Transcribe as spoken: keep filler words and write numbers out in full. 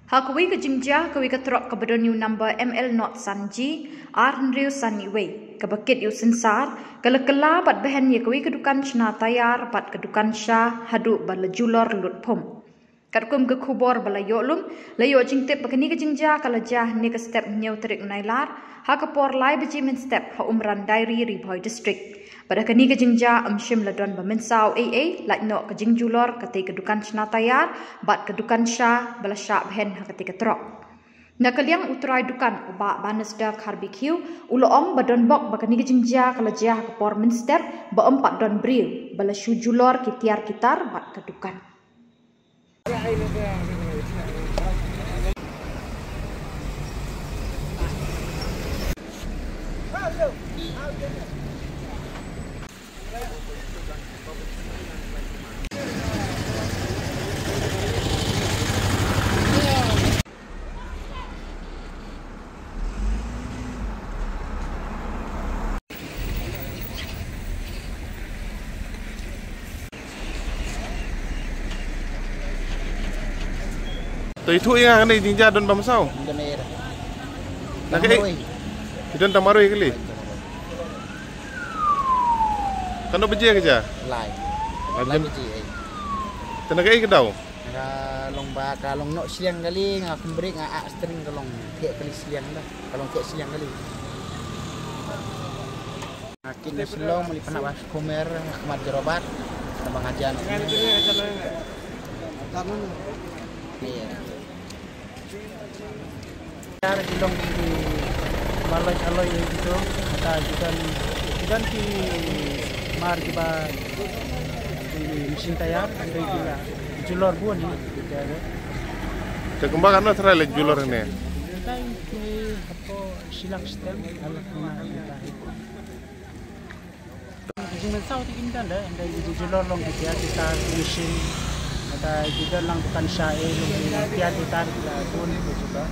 Ha kawei ka jingjia, kawei ka trok kaba don ïa u number M L not san G ar hynriew san wei, kaba kit ïa u sensar, ka la kylla bad behen ïa kawei ka dukan shna tayar bad ka dukan sha haduh ba la julor lut phum. Katkum ka khubor ba la ïoh lum, la ïoh jingtip ba kane ka jingjia ka la jia hynne ka step hynñiew tarik Nailar, ha ka por lai baje mynstep ha Umran Dairy, Ri Bhoi District. Bad ha kane ka jingjia ym shym la don ba mynsaw ei ei, lait noh ka jingjulor katei ka dukan shna tayar bad ka dukan sha ba la shah behen ha katei ka trok. Na ka liang u trai dukan, u Bah Bannister Kharbekhew, u la ong ba don bok ba kane ka jingjia ka la jia ha ka por mynstep ba ym pat don briew, ba la shu julor ki tiar ki tar bad ka dukan. To ithuh ïa nga kane jingjia don bam saw. Don air. Na kaei? Marwei. I don tang marwei kali. Katno baje ka jia? Lai. Lai baje. Lai baje, eh. Te na kaei ka daw? Ka long ba ka long noh shiliang kali, nga kum brake, nga ah steering, ka long theh kali shiliang da. Ka long theh shiliang kali. Nga kit na Shillong, mali pynhap ha Shikomer, ha khmat Jorabat, na ba nga jan. Iya. Yar ki long ki maloi aloi kito, kata ki don, ki don ki mar kiba, ki machine tayar, hynrei ki la julor bun hi. Te kumba katno trai la julor ne? Kita ki hapoh shi lak stem, alak na kita hi. Jingmynsaw te kim don da, hynrei ki julor long ki tiar ki tar, ki machine, kata ki don lang dukan sha, eh, long ki tiar ki tar, ki la bun ki julor.